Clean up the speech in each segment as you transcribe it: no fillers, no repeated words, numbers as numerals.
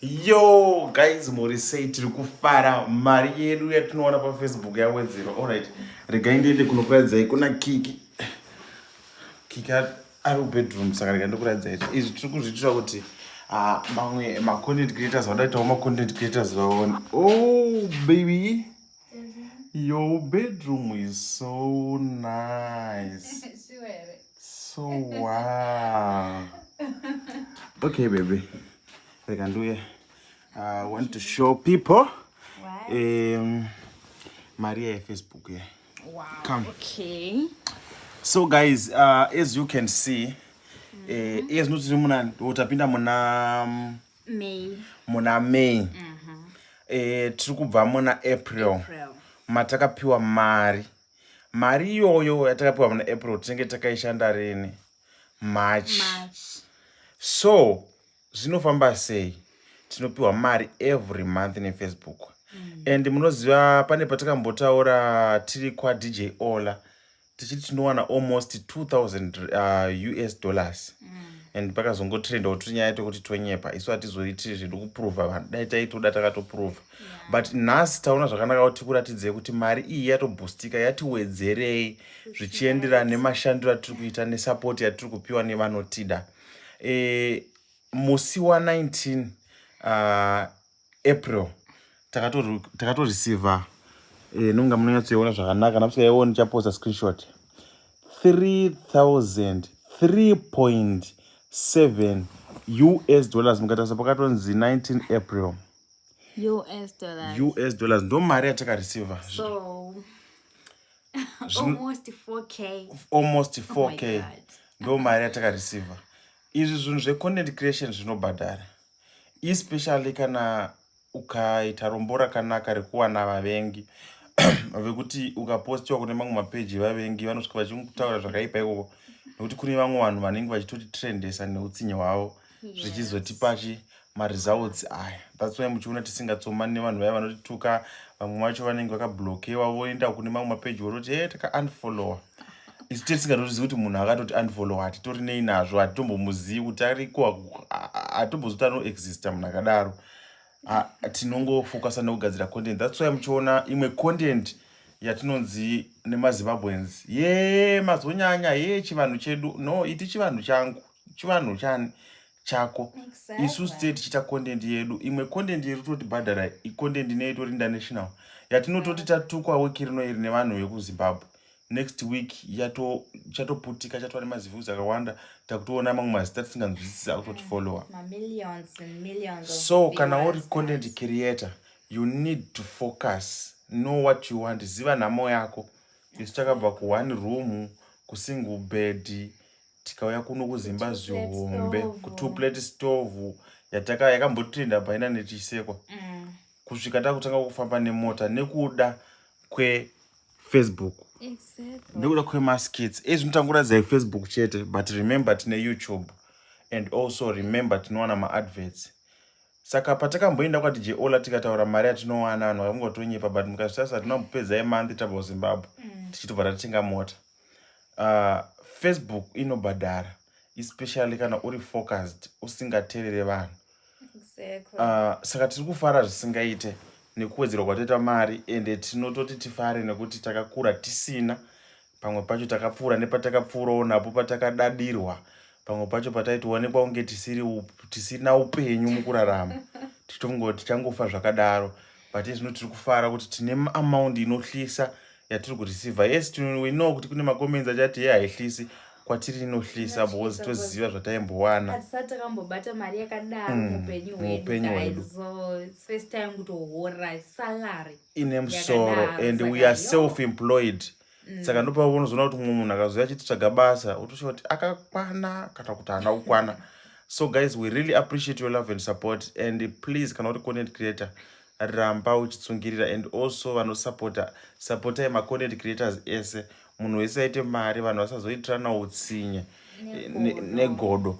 Yo guys, muri sei? Tiri kufara, mari yedu yatinoona paFacebook yawedzerwa. Alright, regai ndiende kunokuratidzai kuna Kiki. Kiki ari kubedroom, saka regai ndikuratidzai izvi. Tiri kuzviitira kuti mamwe macontent creators vadaitawo macontent creators vaone. Oh baby, your bedroom is so nice. So wow. Okay baby, rega ndiuye. I want to show people mari yeFacebook, yeah. Come. Okay. So guys, as you can see, iye zvino tiri muna, tapinda muna May. Muna May. Tiri kubva muna April, April. Matakapiwa mari. Mari iyoyo yatakapiwa muna April tinenge takaishanda rini? March. March. So zvinofamba sei? Tinopiwa mari every month neFacebook. And munoziva pane patakambotaura tiri kwaDJ Ola tichiti tinowana almost 2000 US dollars, and pakazongotrenda kuti nyaya yetokuti tonyepa. Isu hatizoiti zvedu kuprova vanhu, dai taitoda takatoprova. But nhasi taona zvakanaka kuti tikuratidzei kuti mari iyi yatobhustika, yatiwedzerei zvichienderana nemashandiro atiri kuita nesupport yatiri kupiwa nevanotida. Musi wa19 April takatoreceiva, nonga munonyatsoiona zvakanaka namusingaioni, ndichaposta screenshot, 3000 3.7 US dollars. Mukatarisa pakatonzi 19 April. US dollars. US dollars ndo mari yatakareceiva. So almost 4K. Almost Oh my 4K. God. Ndo mari yatakareceiva. Izvi zvinhu zvecontent creation zvinobhadhara, especially kana ukaita rombo rakanaka rekuwana vavengi vekuti ukapostiwa kune mamwe mapeji, vavengi vanosvika vachikutaura zvakaipa ikoko, nekuti kune vamwe vanhu vanenge vachitotitrendesa neutsinye hwavo, zvichizotipa chi maresults aya. That's why muchiona tisingatsomani nevanhu vaya vanotituka. Vamwe vacho vanenge vakablokewa, voenda kune mamwe mapeji vototi, "E, taka-unfollowa." Isu tisingatozivi kuti munhu akatoti unfollow hatitori nei nazvo, hatitombomuzivi kuti ariko, hatombozivi kuti anoexista munhu akadaro. Tinongofokasa nekugadzira content. That's why muchiona imwe content yatinonzi nemaZimbabweans ye mazonyanya ye chivanhu chedu. No, iti chivanhu changu, chivanhu chani chako. Isu tee tichiita content yedu. Imwe content yedu totibhadhara icontent inei itori international, yatinototi tatukwa wiki rino iri nevanhu vekuZimbabwe, next week chatoputika, chatova nemaviews akawanda, takutoona mamwe mazita tisinganzwisisi akutotifollowa. So kana uri content creator, you need to focus, know what you want, ziva nhamo yako. Isu takabva kuone room, kusingle bed, tikauya kuno kuzimba zihombe, kutwo plate stove yakambotrenda painternet ichisekwa, kusvika takutanga kufamba nemota nekuda kweFacebook, nekuda kwemaskits. Ezvi ndinotanguratidza Facebook chete, but remember tine YouTube, and also remember tinowana maadverts. Saka patakamboenda kwaDJ Ola tikataura mari yatinowana, vanhu vakangotonyepa, but mukazvitarisa tinambopedza yemonth tabva kuZimbabwe, tichitobva tatenga mota. Facebook inobhadhara, especially kana uri focused, usingateerere vanhu. Saka tiri kufara zvisingaite nekuwedzerwa kwatoita mari, ende tinototi tifare nekuti takakura tisina. Pamwe pacho takapfuura nepatakapfuurawo napo, patakadadirwa, pamwe pacho pataitoonekwa kunge tisina upenyu mukurarama, tichitongoti tichangofa zvakadaro. But izvino tiri kufara kuti tine amount inohlisa yatiri kureceiva. Yes, we know kuti kune macomments achati ye haihlisi. Kwatiri inohlisa because toziva zvataimbowana. Hatisati takambobata mari yakadaro muupenyu hwedu, Muupenyu guys. hwedu. So it's first time kutohora salary ine musoro. Yakadaro, And we saka are yo. self employed. Saka ndopa unozoona kuti mumwe munhu akazouya achititsvaga basa, utoshaura kuti akakwana kana kuti haana kukwana. So guys, we really appreciate your love and support, and please, kana uri content creator, ramba uchitsungirira. And also vanosapota, sapotai macontent creators ese. Munhu wese aite mari, vanhu vasazoitirana utsinye negodo.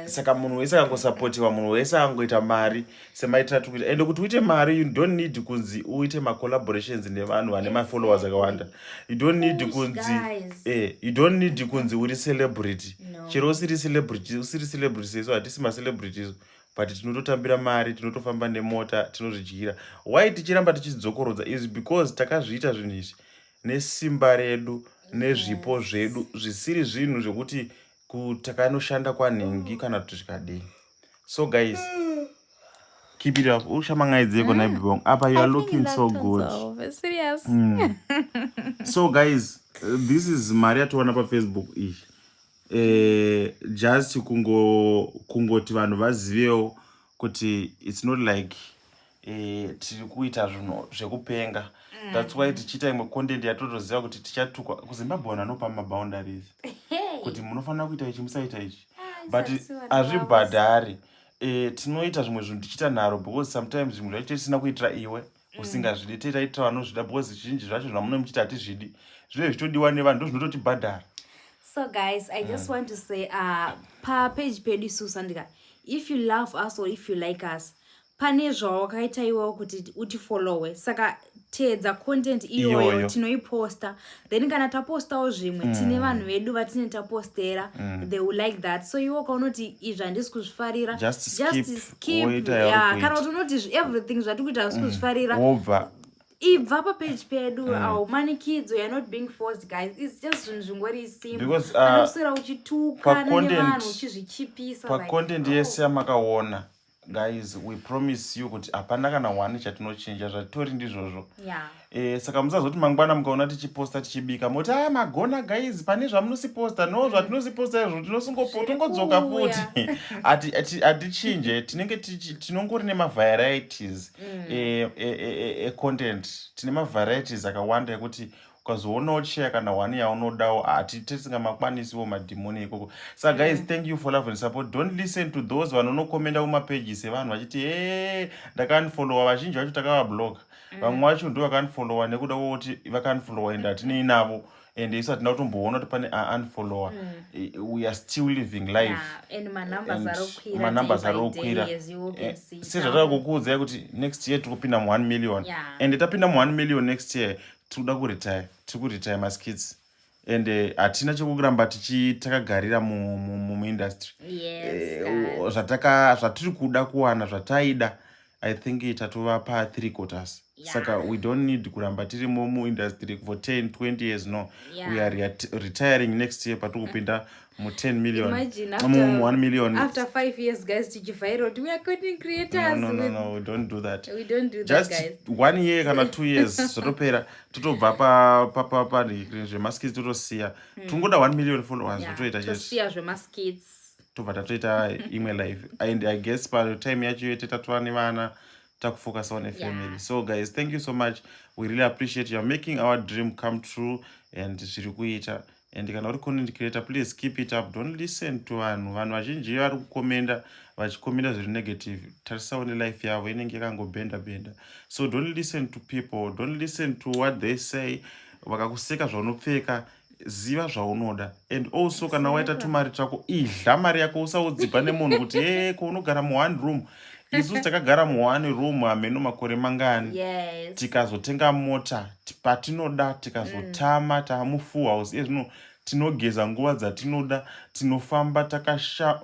Saka munhu wese akangosapotiwa, munhu wese akangoita mari semaitira tiri kuita. Ende kuti uite mari, you don't need kunzi uite macollaborations nevanhu vane mafollowers akawanda. You don't need Push, kunzi guys. You don't need kunzi uri celebrity. No. Chero usiri celebrity, usiri celebrity, sesu hatisi macelebrities. But tinototambira mari, tinotofamba nemota, tinozvidyira. Why tichiramba tichidzokorodza is because takazviita zvinhu izvi nesimba redu, nezvipo zvedu, zvisiri zvinhu zvekuti takanoshanda kwanhingi kana kuti zvikadii. So guys, keep it up. Ushamangaidzeko mm. Naibibong apa, you are looking so good. Serious. So guys, this is mari yatowana paFacebook iyi. Just kungoti vanhu vazivewo kuti it's not like tiri kuita zvinhu zvekupenga. That's why tichiita imwe content yatotoziva kuti tichatukwa. KuZimbabwe vanhu vanopa maboundaries kuti munofanira kuita ichi, musaita ichi, Ah, but hazvibhadhari. Tinoita zvimwe zvinhu tichiita nharo because sometimes zvimwe zvacho tisina kuitira iwe usingazvidi, toitaitira vanozvida, because zvizhinji zvacho zvamunenge muchiti hatizvidi zvinenge zvichitodiwa nevanhu, ndo zvinototibhadhara. So guys, I just want to say, papage pedu isusu, andika, if you love us or if you like us, pane zvawakaita iwewo kuti utifollowe, saka teedza content iyoyo. Iyoyo. Tinoiposta, then kana tapostawo zvimwe, tine vanhu vedu vatine tapostera, they will like that. So iwe ukaonoti izvi handisi kuzvifarira, Just skip, skip. Woita yauri Yeah, kana kuita. kuti unoti everything zvatiri kuita handisi kuzvifarira, Wobva. Ibva papage pedu. Haumanikidzwe, you're not being forced, guys. It's just zvinhu zvingori simple. Because, Anoswera uchituka nevanhu, uchizvichipisa, like, pacontent oh. yese yamakaona, guys, we promise you kuti hapana kana one chatinochinja, zvatori ndizvozvo. Saka musazoti mangwana mukaona tichiposta tichibika moti, "A, magona guys, pane zvamunosiposta." No, zvatinosiposta izvo tinosingotongodzoka Kuuya. futi. Hatichinje, tinenge tinongori nemavarieties econtent. Tine mavarieties akawanda ekuti ukazoonawo share kana one yaunodawo, hatitingamakwanisiwo madhimoni ikoko. Saka guys, thank you for love and support. Don't listen to those vanonokomenda kumapages evanhu vachiti, "E, ndakaunfollowa." Vazhinji vacho takavabloka. Vamwe vacho ndo vakaunfollowa nekuda kwokuti vakaunfollowa and hatinei navo, and isu hatina kutomboona kuti pane aunfollowa. We are still living life. Yeah, and manumbers ari kukwira Manumbers day ari by day, kukwira. As you all can see. Sezvatakakukuudzai kuti next year tiri kupinda mu1 million. And tapinda mu1 million next year, tinoda kuretire, tiri kuretire maskits and hatina chekuramba tichi takagarira muindustry. Guys. Zvatiri kuda kuwana, zvataida, I think tatova pa three quarters. Saka we don't need kuramba tirimo muindustry for 10 20 years, no. We are retiring next year patiri kupinda mu10 million, Imagine mu 1 million. After 5 years, guys, tichivhaira kuti we are content creators. No, no, no, no, we don't do that. We don't do that, Just guys. one year kana 2 years, zvotopera, totobva zvemaskits totosiya. Tingoda 1 million followers, totoita chete. Tosiya zvemaskits. Tobva tatoita imwe life, and I guess patime yacho yote tatova nevana, takufocusawo nefamily. So guys, thank you so much. We really appreciate you are making our dream come true, and zviri kuita. And kana uri content creator, please keep it up. Don't listen to vanhu. Vanhu vazhinji vari kukomenda, vachikomenda zviri negative. Tarisawo nelife yavo, inenge yakangobhenda bhenda. So don't listen to people, don't listen to what they say. Vakakuseka zvaunopfeka, ziva zvaunoda. And also, kana waita tumari twako, idya mari yako, usaudzibva nemunhu kuti, "E, ko unogara muone room." Isusu takagara muone room hameno makore mangani. Tikazotenga mota patinoda, tikazotama tamufull house. Iye zvino tinogeza nguva dzatinoda, tinofamba takashama,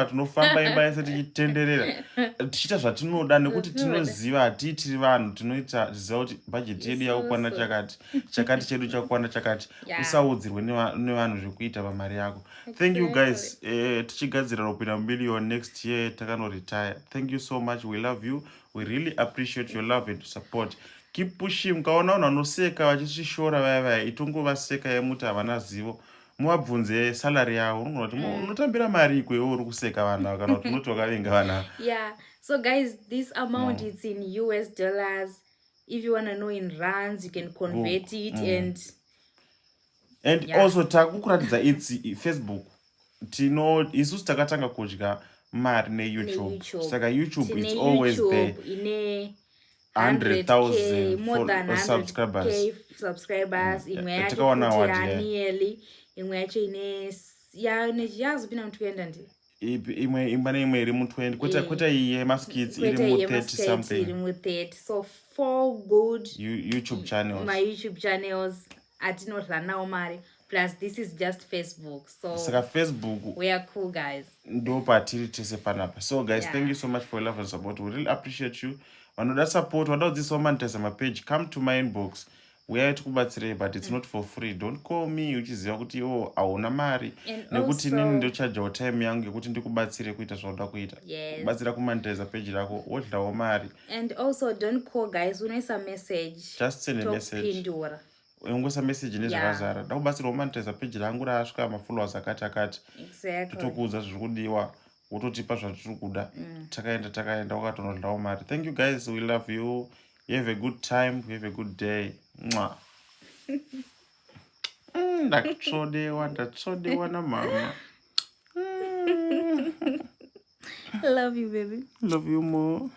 tinofamba imba yese tichitenderera, tichiita zvatinoda, nekuti tinoziva hatiitiri vanhu. Tinoita ziva kuti bhajeti yedu yakukwana Isusu. chakati, chakati chedu chakukwana chakati. Usaudzirwe nevanhu zvekuita pamari yako. Thank you, guys. Tichigadzirira kupinda mumillion next year, takanoretire. Thank you so much. We love you. We really appreciate your love and support. Keep pushing. Mukaona vanhu vanoseka vachisvishora vaya vaya, itongovaseka yemuti havana zivo. Muvabvunze salary yavo. Unogona kuti, "Unotambira mari ikwewo uri kuseka vanhu ava?" Kana kuti unoti wakavenga vanhu ava. Yeah, so guys, this amount, it's in US dollars. If you want to know in rands, you can convert it and And also takukuratidza its Facebook. Tino isusu takatanga kudya mari neYouTube. NeYouTube. Saka YouTube, Tine it's always there. YouTube ine 100,000 100K, more than subscribers. 100K subscribers. Imwe yacho Takaona futi what, ya yeah. nearly, imwe yacho ine yazopinda mu20 ndi Imwe imba neimwe iri mu20, kwete kwete iyi yemaskits iri Kwete mu30 yemaskits iri something. mu30. So four good YouTube channels. MaYouTube channels atinorya nawo mari. Plus this is just Facebook, so Saka Facebook, we are cool, guys. Ndo patiri tese panapa. So guys, thank you so much for your love and support. We really appreciate you. Vanoda support, vanoda kudzidzisawo monetize mapage, come to my inbox, uyai tikubatsirei, but it's not for free. Don't call me uchiziva kuti iwo hauna mari, And nekuti also, inini ndochajawo time yangu yekuti ndikubatsire kuita zvaunoda kuita, kubatsira kumonetiza page rako, wodlawo mari. And also don't call, guys. Unoisa message. Just send a message. Tokupindura. Ungoisa message nezvakazara, da kubatsirwa kumonetiza page rangu, rasvika mafollowers akati akati. Totokuudza zviri kudiwa, wototipa zvatiri kuda. Takaenda, takaenda, wakatonodlawo mari. Thank you guys, we love you. You have a good time, you have a good day. Mwa. Ndatsvodewa, ndatsvodewa namama. Love you, baby. Love you more.